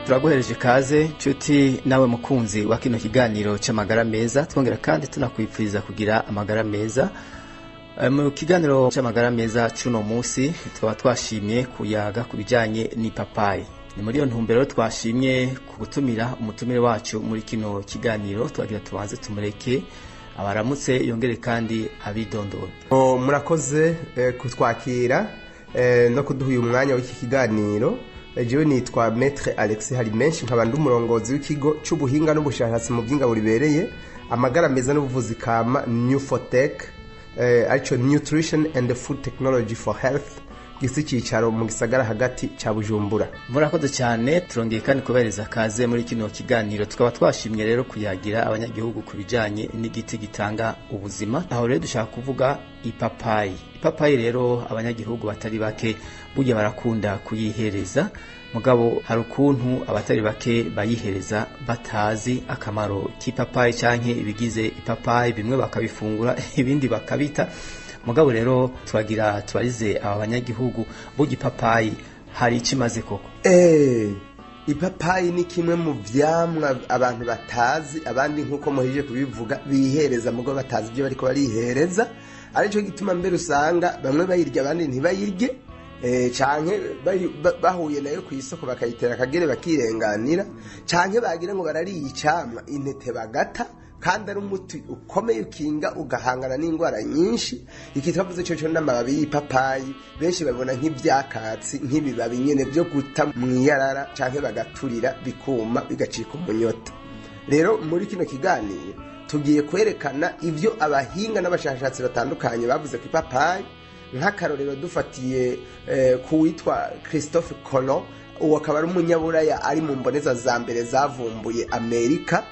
Turaguhereje kaze nshuti nawe mukunzi wa kino kiganiro c'amagara meza, twongera kandi tunakwipfuriza kugira amagara meza. Mu kiganiro c'amagara meza c'uno munsi tukaba twashimye kuyaga ku bijanye n'ipapayi. Ni muri iyo ntumbero twashimye gutumira umutumire wacu muri kino kiganiro. Twagira tubanze tumureke abaramutse, yongere kandi abidondora. Murakoze kutwakira no kuduha uyu mwanya w'iki kiganiro. Jewe nitwa Maître Alex Harimenshi, nkaba ndi umurongozi w'ikigo c'ubuhinga n'ubushakashatsi mu by'ingabo ribereye amagara meza n'ubuvuzi kama, Newfotech, arico Nutrition and Food Technology for Health, gifise icicaro mu gisagara hagati ca Bujumbura. Murakoze cyane. Turongeye kandi kubahereza kaze muri kino kiganiro. Tukaba twashimye rero kuyagira abanyagihugu ku bijanye n'igiti gitanga ubuzima. Aho rero dushaka kuvuga ipapayi. Ipapayi rero abanyagihugu batari bake burya barakunda kuyihereza, mugabo hari ukuntu abatari bake bayihereza batazi akamaro k'ipapayi canke ibigize ipapayi. Bimwe bakabifungura, ibindi bakabita. Mugabo rero twagira tubarize aba banyagihugu: burya ipapayi hari icyo imaze koko? Ipapayi ni kimwe mu vyamwa abantu batazi, abandi nk'uko muhejeje kubivuga bihereza mugo batazi ibyo bariko barihereza. Arico gituma mbere usanga bamwe bayirya, abandi ntibayirye, canke bahuye nayo ku isoko bakayitera akagere bakirenganira, canke bagira ngo barariye icamwa, intete bagata, kandi ari umuti ukomeye ukinga ugahangana n'indwara nyinshi. Iki twavuze cyo n'amababi y'ipapayi, benshi babibona nk'ivyakatsi, nk'ibibabi nyene vyo guta mw'iyarara, canke bagaturira bikuma bigacika umunyota. Rero muri kino kiganiro tugiye kwerekana ivyo abahinga n'abashakashatsi batandukanye bavuze ku ipapayi. Nk'akarorero, dufatiye ku witwa Christophe Colomb, uwo akaba ari umunyaburaya ari mu mboneza za mbere zavumbuye Amerika.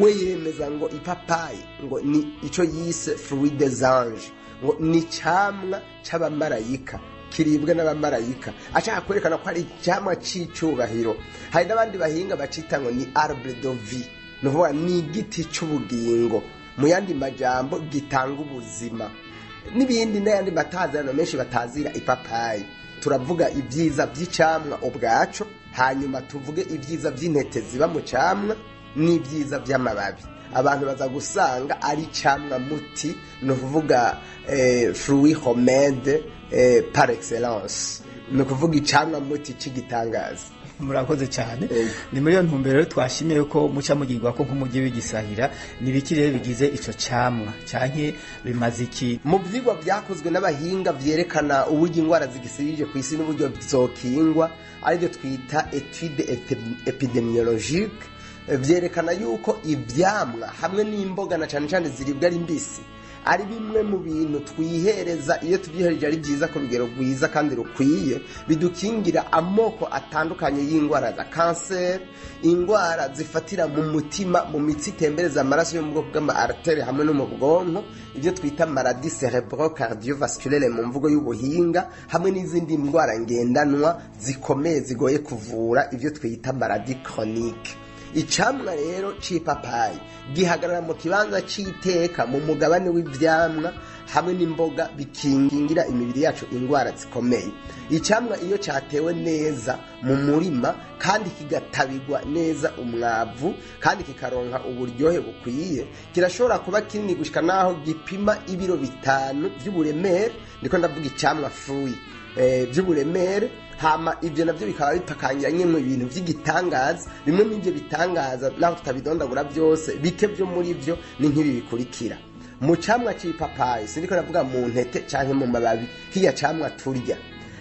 We yemeza ngo ipapayi ngo ni ico yise fruit des anges, ngo ni camwa c'abamarayika, kiribwa n'abamarayika, ashaka kwerekana ko ari icamwa c'icubahiro. Hari n'abandi bahinga bacita ngo ni arbre de vie, ni ukuvuga ni igiti c'ubugingo, mu yandi majambo gitanga ubuzima, n'ibindi n'ayandi matazirano menshi batazira ipapayi. Turavuga ibyiza by'icamwa ubwaco, hanyuma tuvuge ibyiza by'intete ziba mu camwa n'ibyiza by'amababi. Abantu baza gusanga ari icamwa muti, ni ukuvuga fruit remède par excellence, ni ukuvuga icamwa muti c'igitangaza. Murakoze cyane. Ni muri iyo ntumbero rero twashimye yuko muca mugirwa ko nk'umujyi w'igisahira. Ni ibiki rero bigize ico camwa, canke bimaze iki? Mu vyigwa vyakozwe n'abahinga vyerekana uburyo ingwara zigisirije ku isi n'uburyo zokingwa, aribyo twita étude épidémiologique, vyerekana yuko ivyamwa hamwe n'imboga, na cane cane ziribwa ari mbisi, ari bimwe mu bintu twihereza, iyo tubyihereje ari byiza ku rugero rwiza kandi rukwiye, bidukingira amoko atandukanye y'indwara za kanseri, indwara zifatira mu mutima, mu mitsi itembereza amaraso yo mu bwoko bw'ama artères, hamwe no mu bwonko, ibyo twita maladie cérébro cardiovasculaire mu mvugo y'ubuhinga, hamwe n'izindi ndwara ngendanwa zikomeye zigoye kuvura, ibyo twita maladie chronique. Icamwa rero c'ipapayi gihagarara mu kibanza c'iteka mu mugabane w'ivyamwa hamwe n'imboga bikingira imibiri yacu indwara zikomeye. Icamwa iyo catewe neza mu murima kandi kigatabigwa neza umwavu kandi kikaronka uburyohe bukwiye, kirashobora kuba kinini gushika naho gipima ibiro 5 vy'uburemere. Ndiko ndavuga icamwa fruit vy'uburemere. Hama ivyo navyo bikaba bipakangiranye mu ibintu vy'igitangaza. Bimwe muri ivyo bitangaza, naho tutabidondagura byose, bike vyo muri vyo ni nk'ibi bikurikira. Mu camwa c'ipapayi, sindiko ndavuga mu ntete canke mu mababi, kirya camwa turya,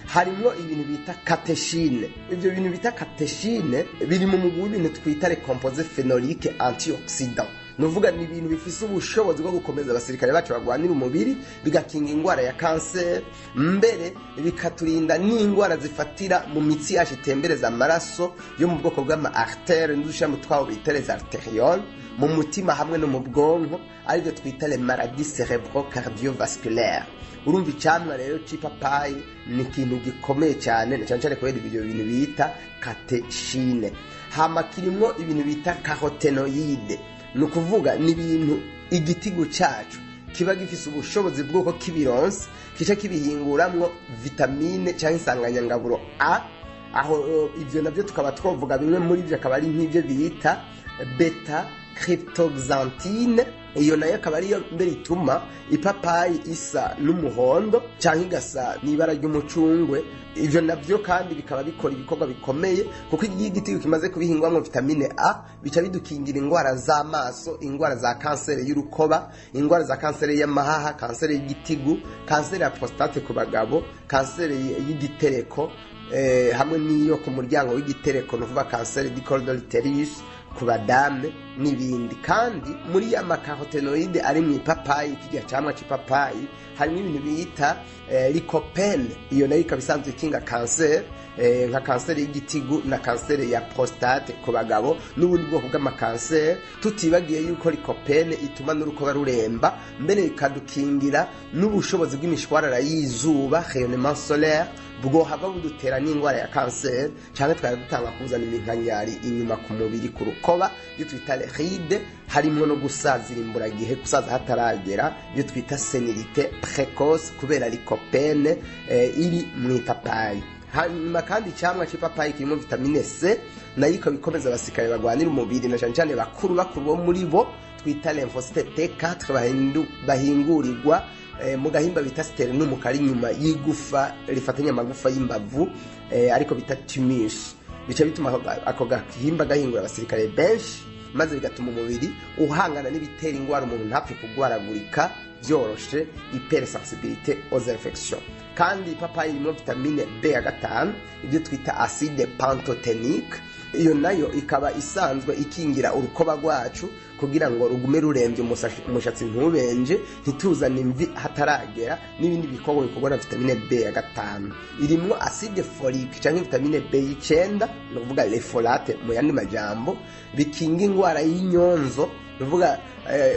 harimwo ibintu bita catéchine. Ivyo bintu bita catéchine biri mu mugwi w'ibintu twita les composés phénoliques antioxydants, nuvuga ni ibintu bifise ubushobozi bwo gukomeza abasirikare bacu bagwanira umubiri, bigakinga ingwara ya kanseri, mbere bikaturinda n'ingwara zifatira mu mitsi yacu itembereza amaraso yo mu bwoko bw'ama artères n'udushami twabo bita les artérioles, mu mutima hamwe no mu bwonko, aribyo twita les maladies cérébro cardiovasculaires. Urumva, icamwa rero c'ipapayi ni ikintu gikomeye cyane, na cyane cyane kubera ibyo bintu bita catéchine. Hama kirimwo ibintu bita caroténoïdes, ni ukuvuga ni ibintu igitigu cacu kiba gifise ubushobozi bw'uko kibironse kica kibihinguramwo vitamine cyangwa insanganyangaburo A. Aho ibyo nabyo tukaba twavuga bimwe muri byo, akaba ari nk'ibyo bita bêta cryptoxanthine. Iyo nayo akaba ariyo mbere ituma ipapayi isa n'umuhondo cyangwa igasa n'ibara ry'umucungwe. Ibyo nabyo kandi bikaba bikora ibikorwa bikomeye, kuko iyo igiti kimaze kubihingwamo vitamine A, bica bidukingira indwara z'amaso, indwara za kanseri y'urukoba, indwara za kanseri y'amahaha, kanseri y'igitigu, kanseri ya prostate ku bagabo, kanseri y'igitereko hamwe n'iyo ku muryango w'igitereko, ni ukuvuga kanseri du col de l'utérus ku badame n'ibindi. Kandi muri ya ma caroténoïdes ari mu ipapayi, kirya camwa c'ipapayi, harimo ibintu bita lycopène. Iyo nayo ikaba isanzwe ikinga kanseri, nka kanseri y'igitigu na kanseri ya prostate ku bagabo n'ubundi bwoko bw'amakanseri, tutibagiye yuko lycopène ituma n'urukoba ruremba, mbere ikadukingira n'ubushobozi bw'imishwarara y'izuba, rayonnement solaire, bwohava budutera n'indwara ya kanseri, cyangwa twari dutanga kuzana iminkanyari inyuma ku mubiri, ku rukoba, ibyo twita rides, harimo no gusazira imburagihe, gusaza hataragera, ibyo twita sénilité précoce, kubera lycopène iri mu ipapayi. Hanyuma kandi icyamwa cy'ipapayi kirimo vitamine C, nayo ikaba ikomeza abasirikare barwanira umubiri, na cyane cyane bakuru bakuru bo muri bo twita lymphocyte T4, bahingurirwa mu gahimba bita sternum, kari inyuma y'igufa rifatanya amagufa y'imbavu, ariko bita thymus. Bica bituma ako gahimba gahingura abasirikare benshi, maze bigatuma umubiri uhangana n'ibitera ingwara, umuntu ntapfe kugwaragurika byoroshe, hypersensibilité aux infections. Kandi ipapayi irimo vitamine B ya 5, ibyo twita acide pantothénique. Iyo nayo ikaba isanzwe ikingira urukoba rwacu kugira ngo rugume rurembye, umushatsi ntubenje, ntituzane imvi hataragera, n'ibindi bikorwa bikorwa na vitamine B ya 5. Irimwo acide folique cyangwa vitamine B 9, ni ukuvuga le folate mu yandi majambo, bikinga indwara y'inyonzo, ni ukuvuga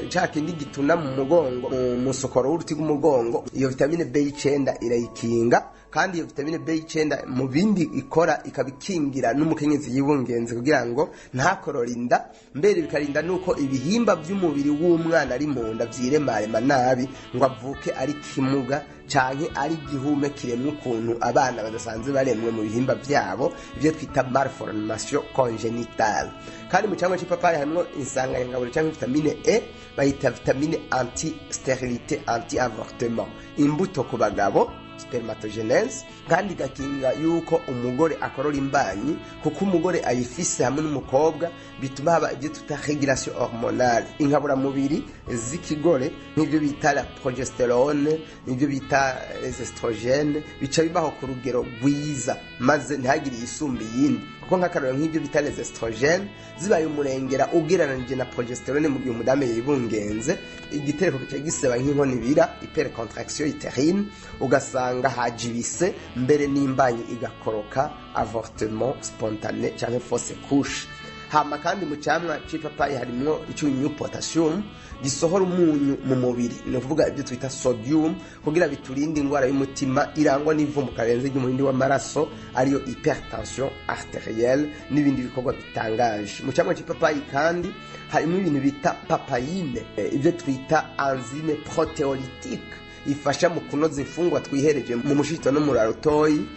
ca kindi gituna mu mugongo, mu musokoro w'uruti rw'umugongo. Iyo vitamine B 9 irayikinga. Kandi iyo vitamine B 9 mu bindi ikora, ikaba ikingira n'umukenyezi yibungenze kugira ngo ntakorore inda, mbere bikarinda nuko ibihimba by'umubiri w'umwana ari mu nda vyiremarema nabi, ngo avuke ari kimuga canke ari igihume kiremwe ukuntu abana badasanzwe baremwe mu bihimba vyabo, ivyo twita malformation congénitale. Kandi mu camwa c'ipapayi harimwo insanganyangaburo canke vitamine E, bayita vitamine anti stérilité, anti avortement, imbuto ku bagabo, spermatogenèse. Kandi igakinga yuko umugore akorora imbanyi, kuko umugore ayifise hamwe n'umukobwa bituma haba ibyo twita régulation hormonale, inkaburamubiri z'ikigore, nk'ibyo bita la progestérone n'ibyo bita les œstrogènes, bica bibaho ku rugero rwiza, maze ntihagire iyisumba iyindi. Kuko nk'akarorero, nk'ibyo bita les œstrogènes zibaye umurengera ugereranije na progestérone, mu gihe umudamu yibungenze, igitereko kica giseba nk'inkono ibira, hypercontraction utérine, ugasanga haje ibise, mbere n'imbanyi igakoroka, avortement spontané canke fausse couche. Hama kandi mu camwa c'ipapayi harimwo icyunyu potassium gisohora umunyu mu mubiri, ni ukuvuga ibyo twita sodium, kugira biturinde indwara y'umutima irangwa n'ivumbuka rirenze ry'umurindi w'amaraso, ariyo hypertension artérielle, n'ibindi bikorwa bitangaje. Mu camwa c'ipapayi kandi harimo ibintu bita papaïne, ibyo twita enzyme protéolytique, ifasha mu kunoza imfungwa twihereje mu mushito no mu rutoyi,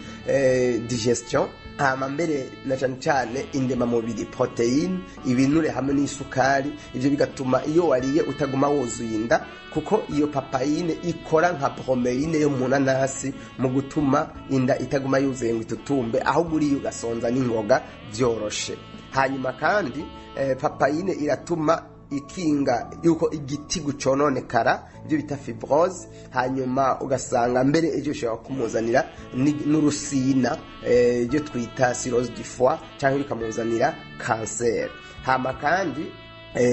digestion. Hama mbere na cane cane indemamubiri, protéine, ibinure hamwe n'isukari. Ivyo bigatuma iyo wariye utaguma wuzuye inda, kuko iyo papaïne ikora nka broméline yo mu nanasi mu gutuma inda itaguma yuzuye ngo itutumbe, ahubwo uriye ugasonza n'ingoga vyoroshe. Hanyuma kandi papaïne iratuma ikinga yuko igitigu cononekara, ibyo bita fibrose. Hanyuma ugasanga mbere ejo bishobora kumuzanira n'urusina, ibyo twita cirrhose du foie, cyangwa bikamuzanira kanseri. Hama kandi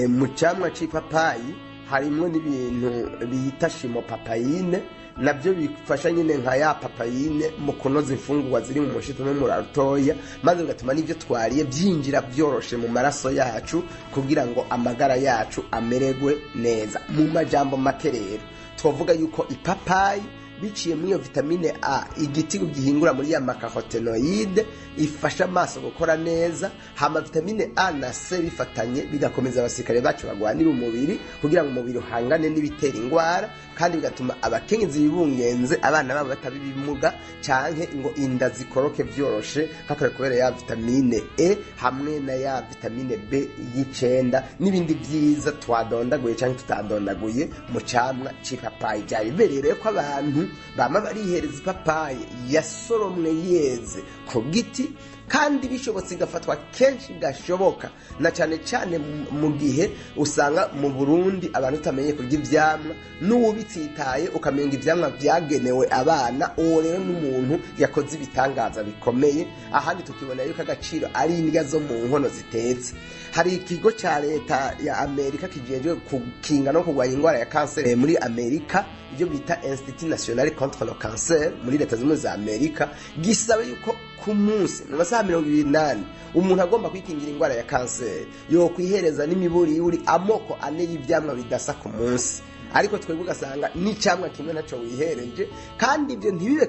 mu camwa c'ipapayi harimwo n'ibintu bita chymopapaïne, nabyo bifasha nyine nka ya papaïne mu kunoza imfungurwa ziri mu mushito no mu rutoya, maze bigatuma n'ibyo twariye byinjira byoroshe mu maraso yacu, kugira ngo amagara yacu amererwe neza. Mu majambo make rero, twavuga yuko ipapayi Biciye muri iyo vitamine A igiti gihingura muri ya makarotenoide ifasha amaso gukora neza. Hama vitamine A na C bifatanye bigakomeza abasirikare bacu bagwanira umubiri kugira ngo umubiri uhangane n'ibitera ingwara, kandi bigatuma abakenyezi bibungenze abana babo bataba ibimuga canke ngo inda zikoroke vyoroshe, hakore kubera ya vitamine E hamwe na ya vitamine B y'icenda n'ibindi vyiza twadondaguye canke tutadondaguye mu camwa c'ipapayi. Vyari bibereye ko abantu bama barihereza ipapayi yasoromwe yeze ku giti, kandi bishobotse igafatwa kenshi gashoboka, na cane cane mu gihe usanga mu Burundi abantu utamenye kurya ivyamwa, n'uwubitsitaye ukamenga ivyamwa vyagenewe abana. Uwo rero n'umuntu yakoze ibitangaza bikomeye. Ahandi tukibona yuko agaciro ari indya zo mu nkono zitetse. Hari ikigo ca leta ya Amerika kijejwe gukinga no kurwanya ingwara ya kanseri muri Amerika, ibyo bita Institut National contre le Cancer muri Leta Zunze za Amerika, gisaba yuko ku munsi mu masaha 24 umuntu agomba kwikingira ingwara ya kanseri yokwihereza n'imiburiburi amoko ane y'ivyamwa bidasa ku munsi. Ariko twebwe ugasanga n'icamwa kimwe naco wihereje, kandi ibyo ntibibe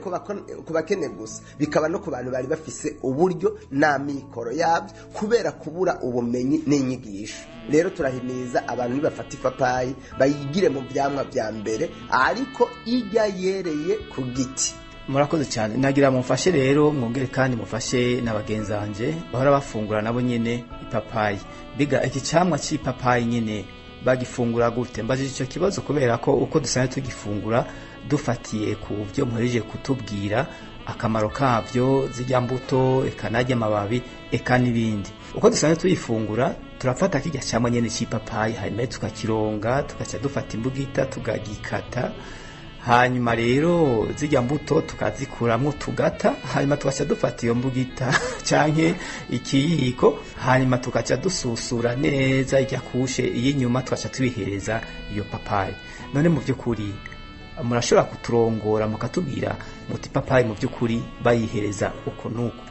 ku bakene gusa, bikaba no ku bantu bari bafise uburyo n'amikoro yabyo, kubera kubura ubumenyi n'inyigisho. Rero turahimiriza abantu nibafata ipapayi bayigire mu vyamwa vya mbere, ariko ijya yereye ku giti. Murakoze cyane. Nagira mumfashe rero mwongere kandi mufashe na bagenzi banje bahora bafungura nabo nyene ipapayi. Biga iki camwa c'ipapayi nyene bagifungura gute? Mbajije ico kibazo kubera ko uko dusanzwe tugifungura dufatiye ku byo muhereje kutubwira akamaro kavyo, zirya mbuto eka narya amababi eka n'ibindi. Uko dusanzwe tuyifungura, turafata kirya camwa nyene c'ipapayi, hanyuma tukakironga, tugaca dufata imbugita tukagikata, hanyuma rero zirya mbuto tukazikuramwo tugata, hanyuma tugaca dufata iyo mbugita canke ikiyiko, hanyuma tugaca dususura neza irya kushe iy'inyuma, tugaca tubihereza iyo papayi. None mu vy'ukuri murashobora kuturongora mukatubwira muti papayi mu vy'ukuri bayihereza uko nuko?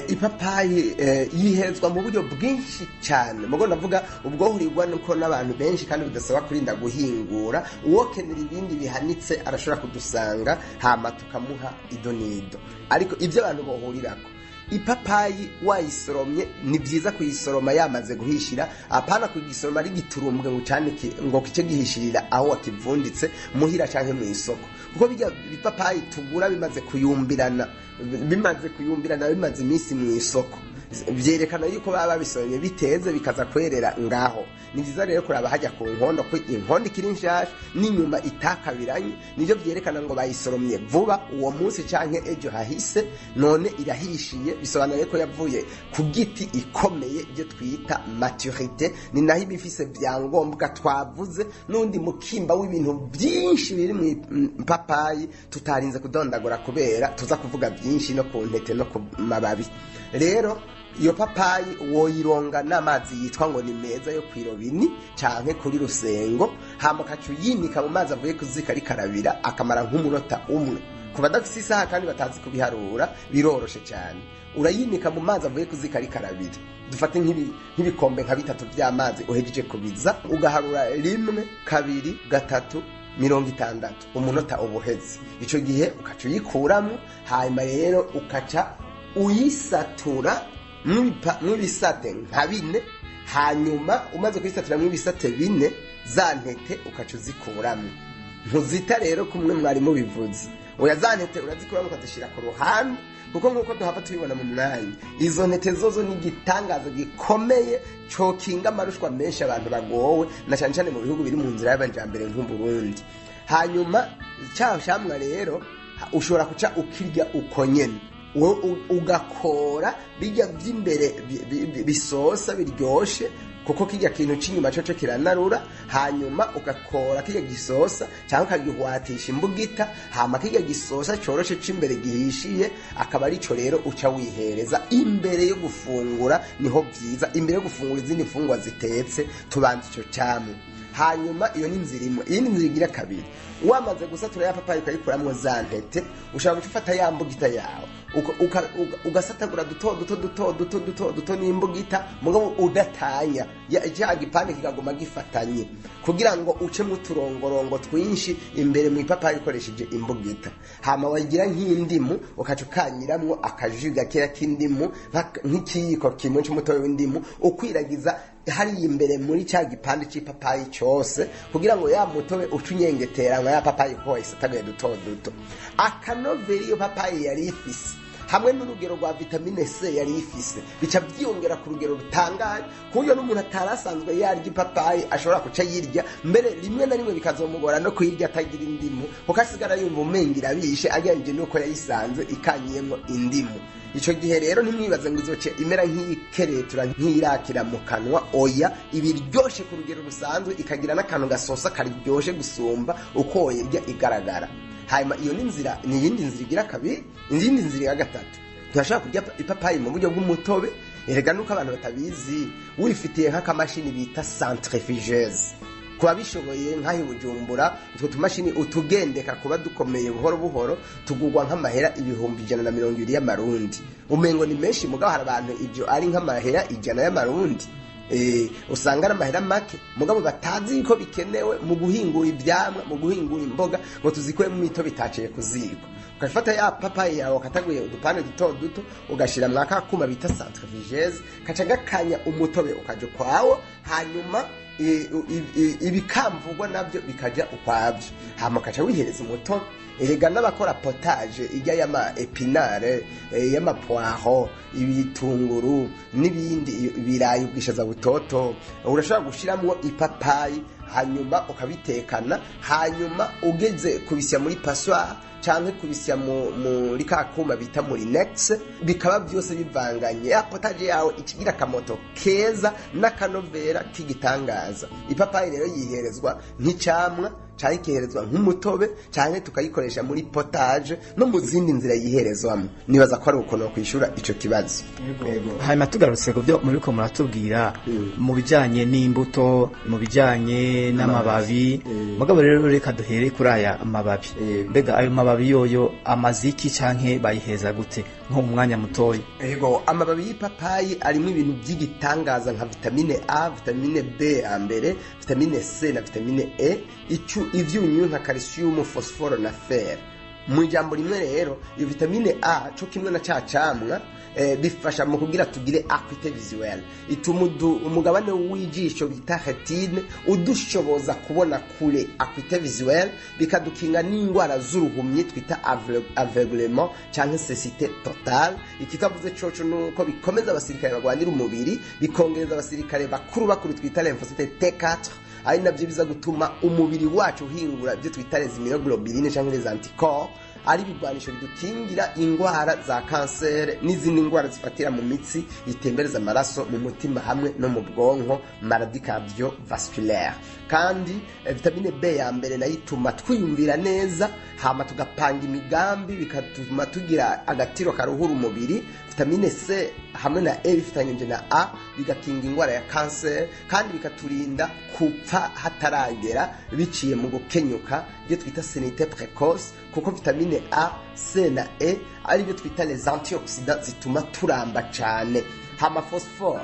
Ipapayi yiherezwa mu buryo bwinshi cyane. Mugo ndavuga ubwohurirwa nuko n'abantu benshi, kandi bidasaba kurinda guhingura. Uwokenera ibindi bihanitse arashobora kudusanga, hama tukamuha idonido. Ariko ibyo abantu bohurirako, ipapayi wayisoromye ni byiza kuyisoroma yamaze guhishira, apana kugisoroma ari giturumbwe ngo ucanike ngo kice gihishirira aho wakivunditse muhira canke mu isoko, kuko bijya bipapayi tugura bimaze kuyumbirana, bimaze iminsi mu isoko, vyerekana yuko baba babisoromye biteze bikaza kwerera ngaho. Ni vyiza rero kuraba hajya ku nkondo ko inkondo ikiri nshasha n'inyuma itakabiranye, nivyo vyerekana ngo bayisoromye vuba uwo munsi canke ejo hahise, none irahishiye, bisobanuye ko yavuye ku giti ikomeye, ibyo twita maturite. Ni naho iba ifise vyangombwa twavuze n'undi mukimba w'ibintu byinshi biri mu papayi tutarinze kudondagura kubera tuza kuvuga byinshi no ku ntete no ku mababi. Rero iyo papayi woyironga n'amazi yitwa ngo ni meza yo kwirobini canke kuri rusengo, hama ukaca uyinika mu mazi avuye kuzika rikarabira akamara nk'umunota umwe. Ku badafise isaha kandi batazi kubiharura biroroshe cyane, urayinika mu mazi avuye kuzika rikarabira. Dufate nk'ibikombe nka bitatu vy'amazi uhejeje kubiza, ugaharura 1 2 3 60, umunota ubuheze. Ico gihe ukaca uyikuramwo, hanyuma rero ukaca uyisatura mw'ibisate nka bine, hanyuma umaze kuyisatura mw'ibisate bine, za ntete ukaca uzikuramwo. Ntuzita rero kumwe mwari mubivuze, oya, za ntete urazikuramo ukazishira ku ruhande, kuko nk'uko duhava tubibona mu mwanya, izo ntete zozo ni igitangaza gikomeye cokinga amarushwa menshi abantu bagowe, na cane cane mu bihugu biri mu nzira y'amajambere nk'Uburundi. Hanyuma ca camwa rero ushobora kuca ukirya uko nyene, ugakora bijya vy'imbere bisosa biryoshe, kuko kirya kintu c'inyuma coco kiranarura. Hanyuma ugakora kirya gisosa cyangwa ukagihwatisha imbugita, hama kirya gisosa coroshe c'imbere gihishiye akaba arico rero uca wihereza imbere yo gufungura. Niho vyiza imbere yo gufungura izindi mfungwa zitetse tubanza ico camwe. Hanyuma iyo ni inzira imwe. Iyindi nzira igira kabiri, wamaze gusatura ya papayi ukayikuramwo za ntete, ushobora guca ufata ya mbugita yawe ugasatagura duto duto duto duto duto duto n'imbugita, mugabo udatanya, cya gipande kikaguma gifatanye, kugira ngo ucemo uturongorongo twinshi imbere mu ipapayi ukoresheje imbugita. Hama wagira nk'indimu, ukaca ukanyiramwo akaji gakeya k'indimu, nk'ikiyiko kimwe c'umutobe w'indimu, ukwiragiza hariya imbere muri cya gipande cy'ipapayi cyose, kugira ngo ya mutobe uce unyengetera nka ya papayi kuko wayisataguye duto duto. Akanoveri iyo papayi yari ifise hamwe n'urugero rwa vitamine C yari ifise bica byiyongera ku rugero rutangaje, ku buryo n'umuntu atari asanzwe yarya ipapayi ashobora kuca yirya mbere, rimwe na rimwe bikazomugora no kuyirya atagira indimu, kuko asigara yumva umenga irabishe agereranyije n'uko yayisanze ikanyiyemo indimu. Ico gihe rero ntimwibaze ngo izoce imera nk'iyikeretura, nk'iyirakira mu kanwa, oya, ibiryoshe ku rugero rusanzwe, ikagira n'akantu gasosa karyoshe gusumba uko woyirya igaragara. Hanyuma iyo ni inzira, ni iyindi nzira igira kabiri. Iyindi nzira ya gatatu, turashobora kurya ipapayi mu buryo bw'umutobe. Erega nuko abantu batabizi, wifitiye nk'akamashini bita centrifugeuse, kuba bishoboye nk'aho i Bujumbura utwo tumashini utugendeka kuba dukomeye buhoro buhoro, tugurwa nk'amahera 120,000 y'amarundi. Umengo ni menshi, mugabo hari abantu ibyo ari nk'amahera 100 y'amarundi, usanga ari amahera make, mugabo batazi ko bikenewe mu guhingura ivyamwa, mu guhingura imboga, ngo tuzikuremo imitobe itaciye ku ziko. Ukafata ya papayi yawe ukataguye udupande duto duto, ugashira mwa ka kuma bita centrifugeuse, kaca gakanya umutobe ukaja ukwawo, hanyuma ibikamvugwa navyo bikaja ukwavyo, hama ukaca wihereza umutobe. Erega n'abakora potage ijya y'ama épinards, y'ama poireaux, ibitunguru n'ibindi, ibirayi, ubwishaza butoto, urashobora gushiramwo ipapayi, hanyuma ukabitekana, hanyuma ugeze kubisya muri passoire canke kubisya muri ka kuma bita Moulinex, bikaba byose bivanganye, ya potage yawe ikigira akamoto keza n'akanovera k'igitangaza. Ipapayi rero yiherezwa nk'icamwa, canke ikiherezwa nk'umutobe, canke tukayikoresha muri potage no mu zindi nzira yiherezwamo. Nibaza ko ari uko nokwishura ico kibazo. Hanyuma tugarutse ku byo muriko muratubwira mu bijanye n'imbuto, mu bijanye n'amababi, mugabo rero reka duhere kuri aya mababi. Mbega ayo mababi yoyo amaze iki, canke bayiheza gute, nko mu mwanya mutoya? Ego, amababi y'ipapayi arimo ibintu by'igitangaza nka vitamine A, vitamine B ya mbere, vitamine C na vitamine E, icu ivyunyu nka calcium, phosphore na fer. Mu ijambo rimwe rero, iyo vitamine A co kimwe na ca camwa, bifasha mu kugira tugire acuité visuelle, ituma umugabane w'ijisho bita rétine udushoboza kubona kure, acuité visuelle, bikadukinga n'indwara z'uruhumyi twita aveuglement canke cécité totale. Ikitavuze coco nuko bikomeza abasirikare bagwanira umubiri, bikongereza abasirikare bakuru bakuru twita lymphocyte T4, ari navyo biza gutuma umubiri wacu uhingura ibyo twita les immunoglobulines canke les anticorps, ari ibigwanisho bidukingira ingwara za kanseri n'izindi ndwara zifatira mu mitsi itembereza amaraso mu mutima hamwe no mu bwonko, maladie cardiovasculaire. Kandi vitamine B ya mbere nayo ituma twiyumvira neza, hama tugapanga imigambi, bigatuma tugira agatiro karuhura umubiri. Vitamine C hamwe na E bifatanyije na A bigakinga ingwara ya kanseri, kandi bikaturinda kupfa hataragera biciye mu gukenyuka, ibyo twita sénilité précoce, kuko vitamine A, C na E ari byo twita les antioxydants zituma turamba cane. Hama phosphore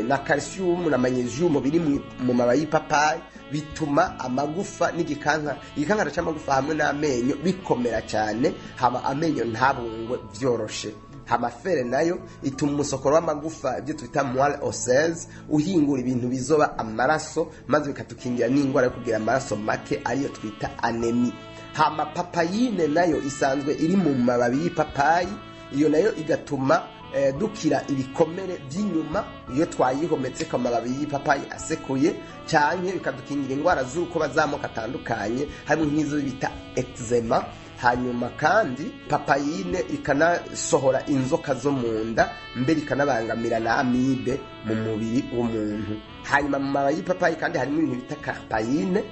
na calcium na magnesium biri mu mababi y'ipapayi bituma amagufa n'igikanka, igikankara c'amagufa hamwe n'amenyo bikomera cyane, hama amenyo ntabungwe vyoroshe. Hama fer nayo ituma umusokoro w'amagufa, ibyo twita moelle osseuse, uhingura ibintu bizoba amaraso, maze bikatukingira n'indwara yo kugira amaraso make, ariyo twita anémie. Hama papaïne nayo isanzwe iri mu mababi y'ipapayi, iyo nayo igatuma dukira ibikomere by'inyuma iyo twayihometse ku mababi y'ipapayi asekuye, canke bikadukingira indwara z'urukoba z'amoko atandukanye, harimo nk'izo bita eczéma. Hanyuma kandi papayine ikanasohora inzoka zo mu nda, mbere ikanabangamira na amibe mu mubiri w'umuntu. Hanyuma mu mababi y'ipapayi kandi harimo ibintu bita karpayine,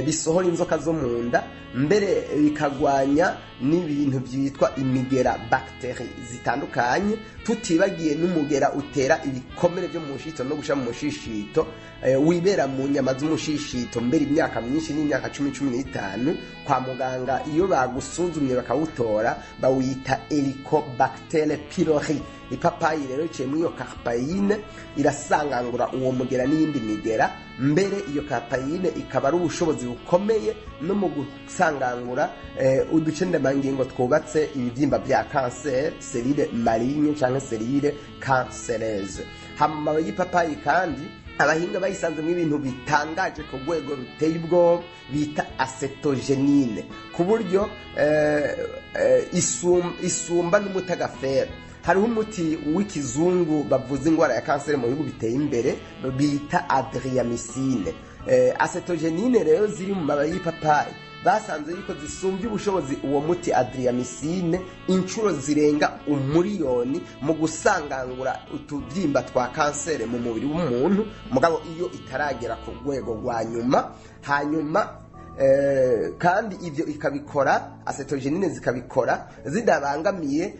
bisohora inzoka zo mu nda, mbere bikagwanya n'ibintu byitwa imigera, bagiteri zitandukanye, tutibagiye n'umugera utera ibikomere byo mu mushishito no gusha mu mushishito, wibera mu nyama z'umushishito mbere imyaka myinshi, n'imyaka 10, 15. Kwa muganga iyo bagusuzumye bakawutora bawita Helicobacter pylori. Ipapayi rero iciye muri iyo karpayine irasangangura uwo mugera n'iyindi migera. Mbere iyo karpayine ikaba ari ubushobozi bukomeye no mu gusangangura uducendemangingo twubatse ibibyimba bya kanseri, cellule maligne cyangwa cellule cancéreuse. Hama y'ipapayi kandi abahinga bayisanzemo ibintu bitangaje ku rwego ruteye ubwoba bita acétogénine, ku buryo isumba n'umutagafera. Hariho umuti w'ikizungu bavuza indwara ya kanseri mu bihugu biteye imbere bita adriamycine. Acétogénine rero ziri mu mababi y'ipapayi basanze yuko zisumbye ubushobozi uwo muti adriamycine inshuro zirenga 1,000,000 mu gusangangura utubyimba twa kanseri mu mubiri w'umuntu, mugabo iyo itaragera ku rwego rwa nyuma. Hanyuma kandi ibyo ikabikora, acétogénine zikabikora zidabangamiye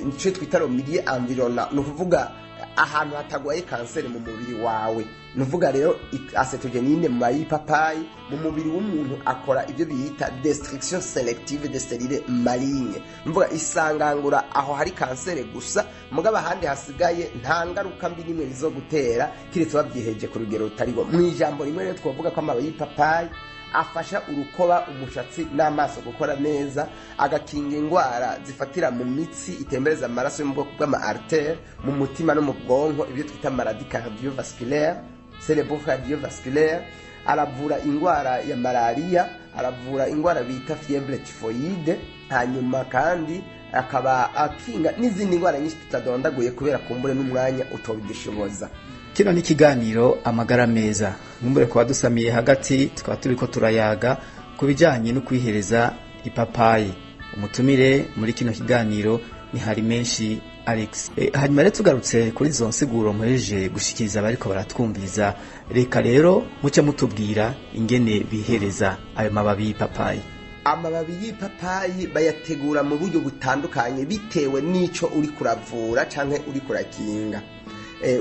icyo twita milieu environnant, ni ukuvuga ahantu hatagwaye kanseri mu mubiri wawe. Ni ukuvuga rero acétogénine mu mayipapayi mu mubiri w'umuntu akora ibyo bita destruction sélective de cellules malignes, ni ukuvuga isangangura aho hari kanseri gusa, mugabo ahandi hasigaye nta ngaruka mbi n'imwe bizogutera, kiretse babyiheje ku rugero rutariho. Mu ijambo rimwe rero twavuga ko amababi y'ipapayi afasha urukoba, umushatsi n'amaso gukora neza, agakinga indwara zifatira mu mitsi itembereza amaraso yo mu bwoko bw'ama artère mu mutima no mu bwonko, ibyo twita maladie cardiovasculaire, cérébro cardiovasculaire. Aravura indwara ya malariya, aravura indwara bita fièvre typhoïde, hanyuma kandi akaba akinga n'izindi ndwara nyinshi tutadondaguye kubera kumbure n'umwanya utobidushoboza. Kino ni ikiganiro Amagara Meza. Nkumbure kuba dusamiye hagati, tukaba turiko turayaga ku bijanye no kwihereza ipapayi. Umutumire muri kino kiganiro ni hari menshi Alex. Hanyuma rero tugarutse kuri izo nsiguro muhejeje gushikiriza abariko baratwumviriza, reka rero muce mutubwira ingene bihereza ayo mababi y'ipapayi. Amababi y'ipapayi bayategura mu buryo butandukanye bitewe n'ico uri kuravura canke uri kurakinga.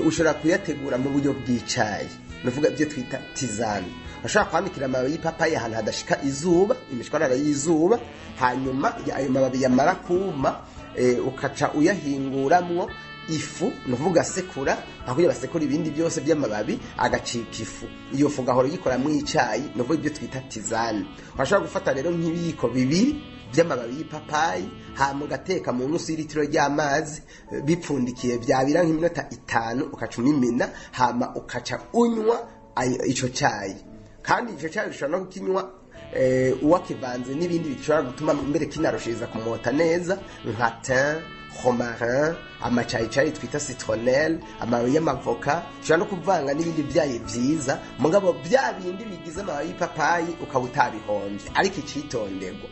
Ushobora kuyategura mu buryo bw'icayi, nuvuga ibyo twita tisane. Bashobora kwanikira amababi y'ipapayi ahantu hadashika izuba, imishwarara y'izuba, hanyuma ayo mababi yamara kuma, ukaca uyahinguramwo ifu, nuvuga sekura aho basekura ibindi byose by'amababi agacika ifu. Iyo fu gahoro yikoramwo icayi, nuvuga ibyo twita tisane. Washobora gufata rero nk'ibiyiko 2 by'amababi y'ipapayi, hama ugateka mu nusu y'ilitiro ry'amazi bipfundikiye, byabira nk'iminota 5 ukaca umimina, hama ukaca unywa ico cayi. Kandi ico cayi ushobora no kukinywa uwakivanze n'ibindi bishobora gutuma mbere kinarushiriza kumota neza, nka thym, romarin, amacayicayi twita citronnelle, amababi y'amavoka. Ushobora no kuvanga n'ibindi vyayi vyiza, mugabo bya bindi bigize amababi y'ipapayi ukaba utabihombye. Ariko icitonderwa,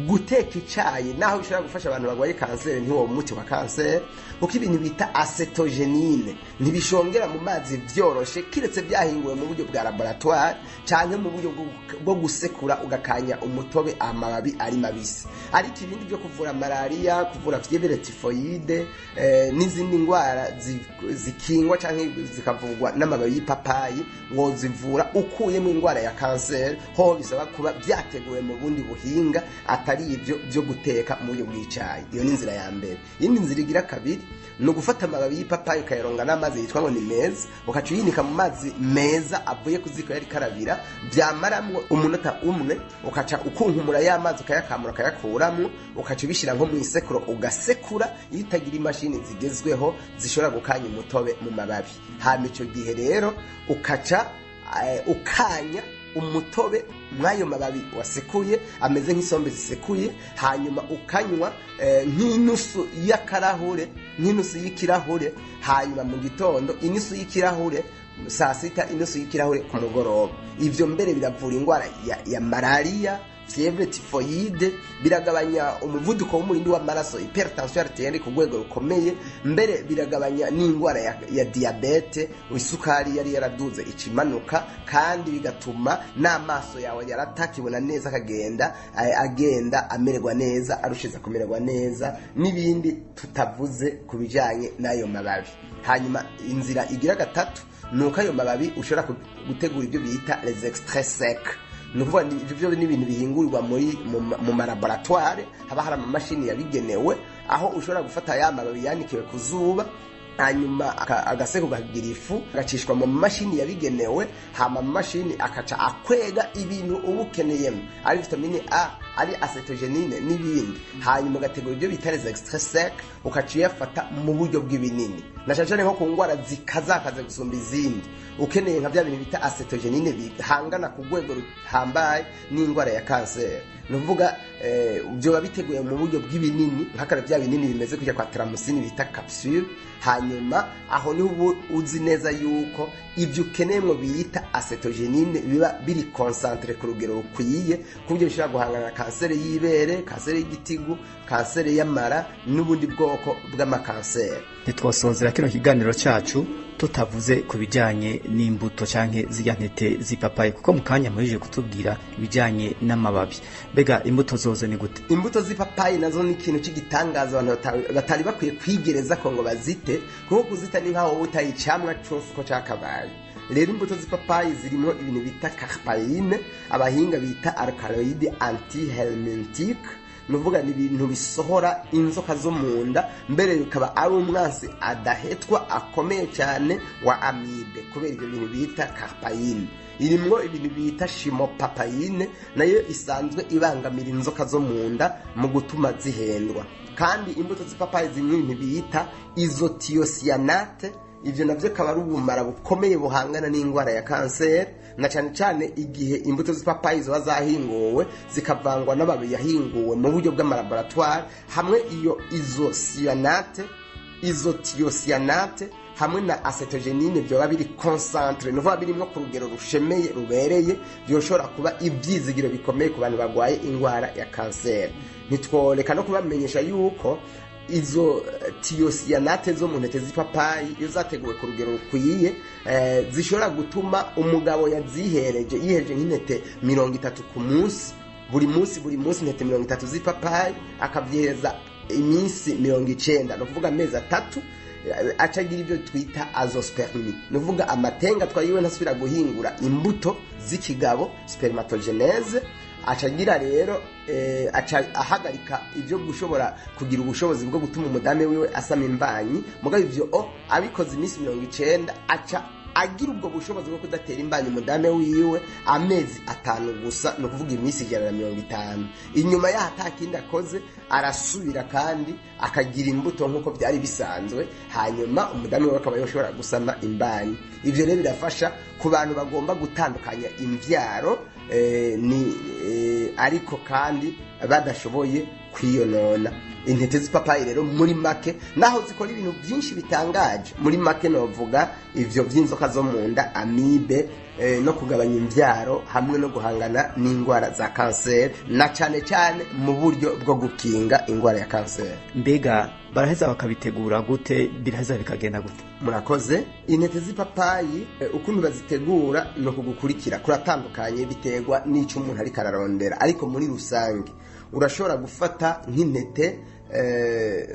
guteka icayi naho bishobora gufasha abantu barwaye kanseri, ntiwo muti wa kanseri, kuko ibintu bita acétogénine ntibishongera mu mazi vyoroshe, kiretse byahinguwe mu buryo bwa laboratoire canke mu buryo bwo gusekura ugakanya umutobe amababi ari mabisi. Ariko ibindi byo kuvura malaria, kuvura fièvre typhoïde, n'izindi ndwara zikingwa canke zikavurwa n'amababi y'ipapayi, wozivura ukuyemo indwara ya kanseri, ho bisaba kuba byateguwe mu bundi buhinga atari ibyo byo guteka mu buryo bw'icayi. Iyo ni inzira ya mbere. Iyindi nzira igira kabiri ni ugufata amababi y'ipapayi ukayaronga n'amazi yitwa ngo ni meza, ukaca uyinika mu mazi meza avuye ku ziko yari karabira, byamaramwo umunota umwe ukaca ukunkumura ya mazi, ukayakamura, ukayakuramwo, ukaca ubishyira nko mu isekuro ugasekura, iyo utagira imashini zigezweho zishobora gukanya umutobe mu mababi. Hama icyo gihe rero ukaca ukanya umutobe mw'ayo mababi wasekuye ameze nk'isombe zisekuye, hanyuma ukanywa nk'inusu y'akarahure, nk'inusu y'ikirahure, hanyuma mu gitondo inusu y'ikirahure, saa sita inusu y'ikirahure, ku mugoroba. Ivyo mbere biravura indwara ya malariya. fièvre typhoïde, biragabanya umuvuduko w'umurindi w'amaraso, hypertension artérielle, ku rwego rukomeye. Mbere biragabanya n'indwara ya diabète, isukari yari yaraduze ikimanuka, kandi bigatuma n'amaso yawe yaratakibona neza akagenda agenda amererwa neza, arushiza kumererwa neza, n'ibindi tutavuze ku bijyanye n'ayo mababi. Hanyuma inzira igira gatatu ni uko ayo mababi ushobora gutegura ibyo bita les extraits secs. Ni ukuvuga ibyo ni ibintu bihingurirwa muri mu ma laboratoire, haba hari amamashini yabigenewe, aho ushobora gufata ya mababi yanikiwe ku zuba, hanyuma agaseko kagira ifu, agacishwa mu mashini yabigenewe, hama mashini akaca akwega ibintu uba ukeneyemo, ari vitamine A, ari acétogénine n'ibindi. Hanyuma ugategura ibyo bita les extraits secs, ukaca uyafata mu buryo bw'ibinini, na cyane cyane nko ku ndwara zikazakaze gusumba izindi, ukeneye nka bya bintu bita acétogénine bihangana ku rwego ruhambaye n'indwara ya kanseri. Ni ukuvuga byoba biteguye mu buryo bw'ibinini, nk'akara bya binini bimeze kujya kwa Terramycine bita capsule. Hanyuma aho niho uba uzi neza yuko ibyo ukeneyemo bita acétogénine biba biri concentré ku rugero rukwiye, ku buryo bishobora guhangana na kanseri y'ibere, kanseri y'igitigu, kanseri y'amara n'ubundi bwoko bw'amakanseri. Ntitwasozera kino kiganiro cyacu tutavuze ku bijyanye n'imbuto canke zirya ntete z'ipapayi, kuko mu kanya muhejeje kutubwira ibijyanye n'amababi. Mbega imbuto zozo ni gute? Imbuto z'ipapayi nazo ni ikintu cy'igitangaza abantu batari bakwiye kwigereza ko ngo bazite, kuko kuzita ni nkaho wowe utaye icamwa cose uko cakabaye. Rero imbuto z'ipapayi zirimo ibintu bita carpaïne, abahinga bita alcaloïde antihelminthique. Ni ukuvuga ni ibintu bisohora inzoka zo mu nda, mbere bikaba ari umwansi adahetwa akomeye cyane wa amibe, kubera ibyo bintu bita carpaïne. Irimwo ibintu bita chymopapaïne, nayo isanzwe ibangamira inzoka zo mu nda mu gutuma zihendwa. Kandi imbuto z'ipapayi zimwe ibintu bita isothiocyanate, ibyo nabyo akaba ari ubumara bukomeye buhangana n'indwara ya kanseri, na cyane cyane igihe imbuto z'ipapayi ziba zahinguwe zikavangwa n'amababi yahinguwe mu buryo bw'ama laboratoire, hamwe iyo isocyanate, isothiocyanate hamwe na acétogénine byoba biri concentré, ni ukuvuga birimo ku rugero rushemeye rubereye, byoshobora kuba ibyizigiro bikomeye ku bantu barwaye indwara ya kanseri. Ntitworeka no kubamenyesha yuko izo thiocyanate zo mu ntete z'ipapayi, iyo zateguwe ku rugero rukwiye, zishobora gutuma umugabo yazihereje, yihereje nk'intete 30 ku munsi, buri munsi buri munsi, intete 30 z'ipapayi, akavyihereza iminsi 90, ni ukuvuga amezi 3, acagira ibyo twita azoospermie, ni ukuvuga amatenga twayiwe ntasubira guhingura imbuto z'ikigabo, spermatogenèse. Acagira rero aca ahagarika ibyo gushobora kugira ubushobozi bwo gutuma umudamu wiwe asama imbanyi. Mugabo ivyo o abikoze iminsi 90, aca agira ubwo bushobozi bwo kudatera imbanyi umudamu wiwe amezi 5 gusa, ni ukuvuga iminsi 150. Inyuma yaho atakindi akoze, arasubira kandi akagira imbuto nk'uko byari bisanzwe, hanyuma umudamu wiwe akaba yoshobora gusama imbanyi. Ivyo rero birafasha ku bantu bagomba gutandukanya imvyaro ni ariko kandi badashoboye kwiyonona. Intete z'ipapayi rero muri make, naho zikora ibintu byinshi bitangaje, muri make novuga ivyo by'inzoka zo mu nda, amibe, no kugabanya imvyaro, hamwe no guhangana n'indwara za kanseri, na cane cane mu buryo bwo gukinga indwara ya kanseri. Mbega baraheza bakabitegura gute? Biraheza bikagenda gute? Murakoze. Intete z'ipapayi ukuntu bazitegura ni ukugukurikira kuratandukanye, biterwa n'ico umuntu ariko ararondera. Ariko muri rusange urashobora gufata nk'intete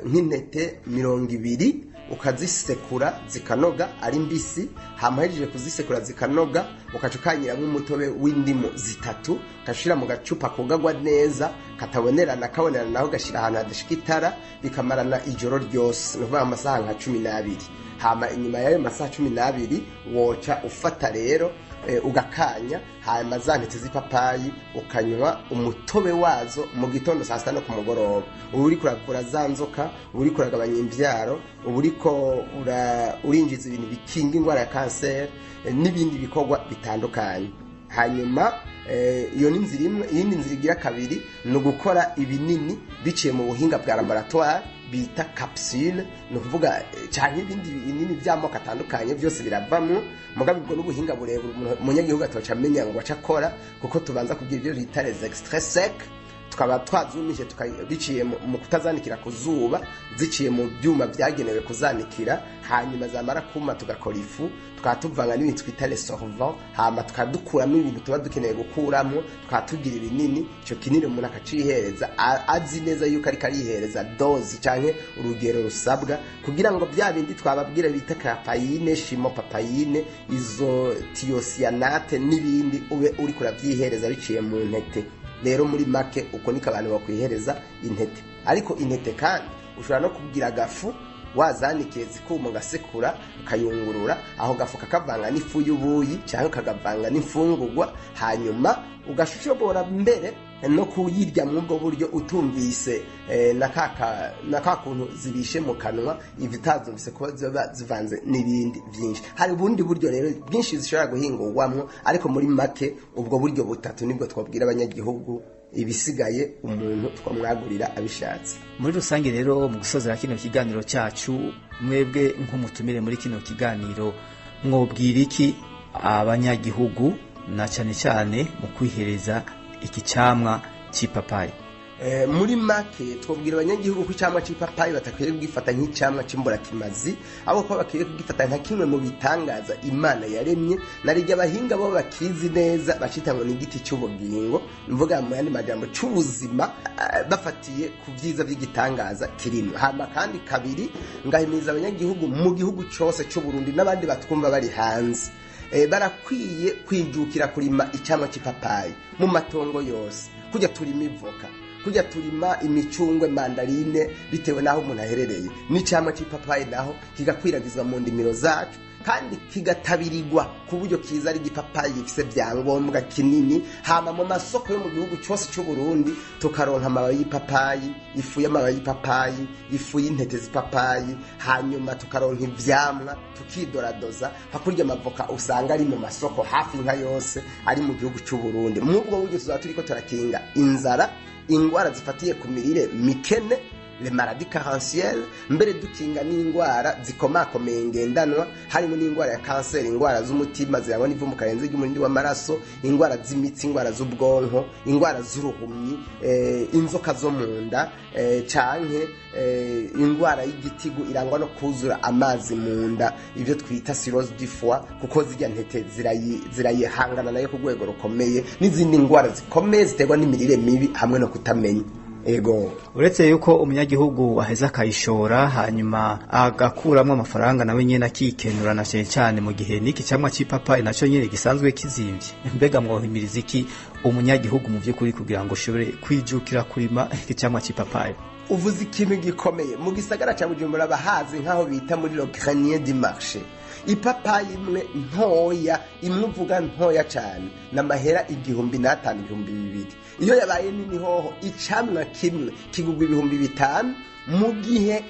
20, ukazisekura zikanoga ari mbisi. Hama hejeje kuzisekura zikanoga, ukaca ukanyiramwo umutobe w'indimu zitatu, ugashira mu gacupa kugagwa neza katabonerana, kabonerana naho ugashira ahantu hadashika itara, bikamarana ijoro ryose, ni ukuvuga amasaha nka 12. Hama inyuma y'ayo masaha 12 woca ufata rero ugakanya, hanyuma za ntete z'ipapayi ukanywa umutobe wazo mu gitondo, saa sita no ku mugoroba. Uba uriko urakura za nzoka, uba uriko uragabanya imvyaro, uba uriko urinjiza ibintu bikinga indwara ya kanseri n'ibindi bikorwa bitandukanye. Hanyuma iyo ni inzira imwe. Iyindi nzira igira kabiri ni ugukora ibinini biciye mu buhinga bwa laboratoire. Bita capsule, ni ukuvuga canke ibindi binini vy'amoko atandukanye, byose biravamwo. Mugabo ubwo n'ubuhinga burebure, umunyagihugu atoca amenya ngo aca akora, kuko tubanza kugira ibyo bita les extraits secs, tukaba twazumije biciye mu kutazanikira ku zuba, ziciye mu byuma byagenewe kuzanikira. Hanyuma zamara kuma, tugakora ifu, tukaba tuvanga n'ibintu twita les solvants, hama tukadukuramo ibintu tuba dukeneye gukuramo, tukaba tugira ibinini. Icyo kinini umuntu akacihereza azi neza yuko ariko arihereza dose canke urugero rusabwa, kugira ngo bya bindi twababwira bita papaïne, chymopapaïne, isothiocyanate n'ibindi, ube uri kuravyihereza biciye mu ntete. Rero muri make, uko niko abantu bakwihereza intete. Ariko intete kandi ushobora no kugira agafu, wazanikiye zikuma, ugasekura, ukayungurura, aho gafu kakavanga n'ifu y'ubuyi cyangwa ukagavanga n'imfungurwa, hanyuma ugashobora mbere no kuyirya muri ubwo buryo, utumvise na ka kuntu zibishe mu kanwa, iva utazumvise kuba ziba zivanze n'ibindi byinshi. Hari ubundi buryo rero bwinshi zishobora guhingurwamwo, ariko muri make ubwo buryo butatu nibwo twabwira abanyagihugu. Ibisigaye umuntu twamwagurira abishatse. Muri rusange rero, mu gusozera kino kiganiro cyacu, mwebwe nk'umutumire muri kino kiganiro, mwobwira iki abanyagihugu, na cyane cyane mu kwihereza iki camwa cy'ipapayi? Muri make, twabwira abanyagihugu ko icamwa c'ipapayi batakwiye kugifata nk'icamwa c'imburakimazi, ahubwo ko bakwiye kugifata nka kimwe mu bitangaza Imana yaremye. Narirya abahinga bo bakizi neza bacita ngo ni igiti cy'ubugingo, mvuga mu yandi majambo c'ubuzima, bafatiye ku vyiza vy'igitangaza kirimo. Hama kandi kabiri, ngahimiriza abanyagihugu mu gihugu cose c'u Burundi n'abandi batwumva bari hanze, barakwiye kwijukira kurima icamwa c'ipapayi mu matongo yose, kujya turima ivoka, kujya turima imicungwe, mandarine, bitewe n'aho umuntu aherereye. N'icamwa c'ipapayi naho kigakwiragizwa mu ndimiro zacu, kandi kigatabirirwa ku buryo kiza ari igipapayi gifise vyangombwa kinini. Hama mu masoko yo mu gihugu cyose cy'u Burundi tukaronka amababi y'ipapayi, ifu y'amababi y'ipapayi, ifu y'intete z'ipapayi, hanyuma tukaronka ivyamwa, tukidoradoza hakurya amavoka usanga ari mu masoko hafi nka yose ari mu gihugu cy'u Burundi. Muri ubwo buryo tuzaba turiko turakinga inzara, ingwara zifatiye ku mirire mikene, les maladies carentielles, mbere dukinga n'indwara zikomakomeye ngendanwa, harimo n'indwara ya kanseri, indwara z'umutima zirangwa n'ivumbuka rirenze ry'umurindi w'amaraso, indwara z'imitsi, indwara z'ubwonko, indwara z'uruhumyi, inzoka zo mu nda, canke indwara y'igitigu irangwa no kuzura amazi mu nda, ibyo twita cirrhose du foie, kuko zirya ntete zirayihangana nayo ku rwego rukomeye, n'izindi ndwara zikomeye ziterwa n'imirire mibi hamwe no kutamenya. Ego. Uretse yuko umunyagihugu aheza akayishora, hanyuma agakuramo amafaranga, nawe nyene akikenura, na cyane cyane mu gihe n'iki camwa c'ipapayi naco nyene gisanzwe kizimvye, mbega mwohimiriza iki umunyagihugu mu vy'ukuri kugira ngo ushobore kwijukira kurima iki camwa c'ipapayi? Uvuze ikintu gikomeye. Mu gisagara cya Bujumbura bahazi nk'aho bita muri le grenier du marché. Ipapayi imwe ntoya, imwe uvuga ntoya cyane, n'amahera 1500, 2000. Iyo yabaye nini hoho, icamwa kimwe kigugwa 5000, mu gihe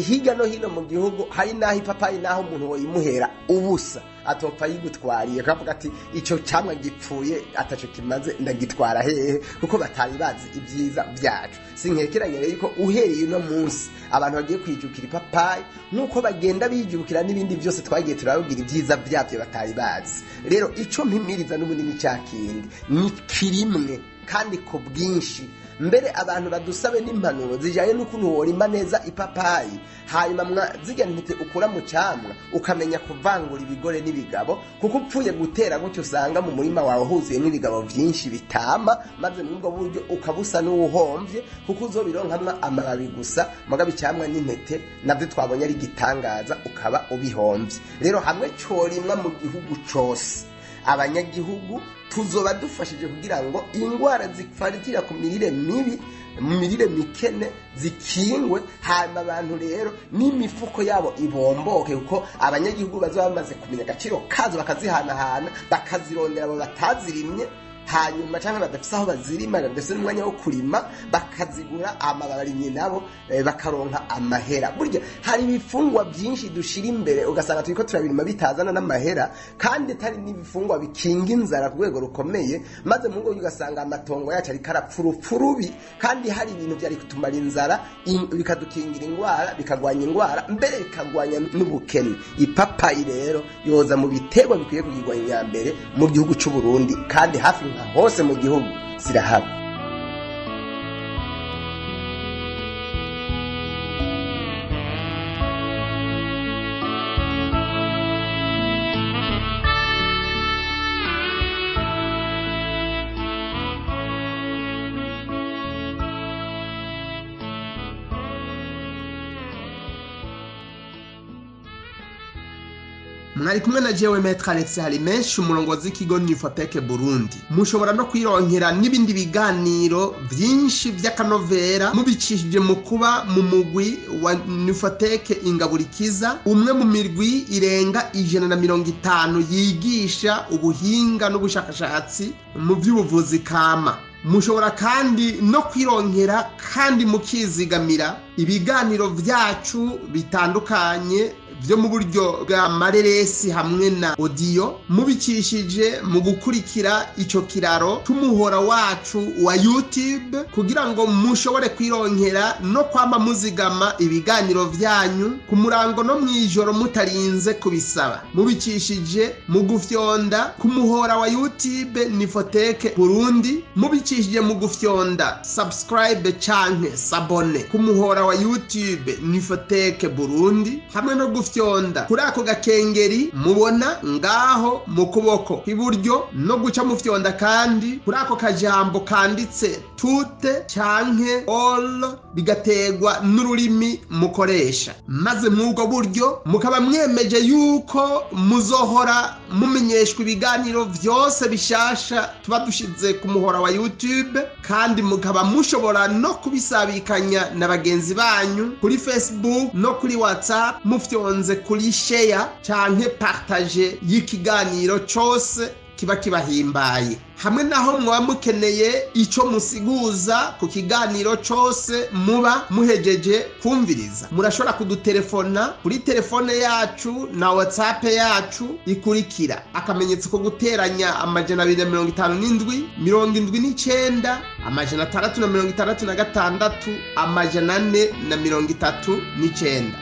hirya no hino mu gihugu hari n'aho ipapayi n'aho umuntu woyimuhera ubusa atopfa yigutwariye, akavuga ati: "Ico camwa gipfuye, ataco kimaze, ndagitwara hehe?" Kuko batari bazi ibyiza byacu. Sinkekeranya rero yuko uhereye uno munsi abantu bagiye kwijukira ipapayi nk'uko bagenda bijukira n'ibindi byose twagiye turababwira ibyiza byabyo batari bazi. Rero ico mpimiriza n'ubunini cya kindi ni kirimwe kandi ku bwinshi. Mbere abantu badusabe n'impanuro zijyanye n'ukuntu worima neza ipapayi, hanyuma zirya ntete ukura mu camwa ukamenya kuvangura ibigore n'ibigabo, kuko upfuye gutera gutyo usanga mu murima wawe huzuyemo ibigabo byinshi bitama, maze muri ubwo buryo ukaba usa n'uwuhomvye, kuko uzobironkamwo amababi gusa, mugabo icamwa n'intete navyo twabonye ari igitangaza, ukaba ubihomvye. Rero hamwe corimwa mu gihugu cose, abanyagihugu tuzoba dufashije kugira ngo indwara zifatira ku mirire mibi, mu mirire mikene, zikingwe. Hanyuma abantu rero n'imifuko yabo ibomboke, kuko abanyagihugu bazaba bamaze kumenya agaciro kazo, bakazihanahana, bakazirondera abo batazirimye. Hanyuma cyangwa badafise aho bazirima, badafise n'umwanya wo kurima, bakazigura, abarimyi nabo bakaronka amahera. Burya hari ibifungwa byinshi dushira imbere ugasanga turiko turabirima bitazana n'amahera, kandi atari n'ibifungwa bikinga inzara ku rwego rukomeye, maze mu ngo ugasanga amatongo yacu ariko arapfa urupfu rubi, kandi hari ibintu byari kutumara inzara, bikadukingira indwara, bikagwanya indwara, mbere bikagwanya n'ubukene. Ipapayi rero yoza mu biterwa bikwiye kugirwa inyambere mu gihugu c'u Burundi, kandi hafi nka hose mu gihugu zirahaba. Mwari kumwe na jewe Maître Alex Harimenshi, umurongozi w'ikigo Nifoteke Burundi. Mushobora no kwironkera n'ibindi biganiro vyinshi vy'akanovera mubicishije mu kuba mu mugwi wa Nifoteke Ingaburikiza, umwe mu mirwi irenga 150 yigisha ubuhinga n'ubushakashatsi mu vy'ubuvuzi kama. Mushobora kandi no kwironkera kandi mukizigamira ibiganiro vyacu bitandukanye vyo mu buryo bwa mareresi hamwe na audio, mubicishije mu gukurikira ico kiraro c'umuhora wacu wa YouTube, kugira ngo mushobore kwironkera no kwama muzigama ibiganiro vyanyu ku murango no mwijoro mutarinze kubisaba, mubicishije mu gufyonda ku muhora wa YouTube Nifoteke Burundi, mubicishije mu gufyonda subscribe canke sabone ku muhora wa YouTube Nifoteke Burundi, hamwe no gufyonda kuri ako gakengeri mubona ngaho mu kuboko kw'iburyo, no guca mufyonda kandi kuri ako kajambo kanditse tute canke all, bigategwa n'ururimi mukoresha. Maze mw'ubwo buryo mukaba mwemeje yuko muzohora mumenyeshwa ibiganiro vyose bishasha tuba dushize ku muhora wa YouTube, kandi mukaba mushobora no kubisabikanya na bagenzi banyu kuri Facebook no kuri WhatsApp, mufyonze kuri share canke partage y'ikiganiro cose kiba kibahimbaye. Hamwe naho mwaba mukeneye ico musiguza ku kiganiro cose muba muhejeje kumviriza, murashobora kudutelefona kuri telefone yacu na WhatsApp yacu ikurikira: akamenyetso ko guteranya 257 79 666 439.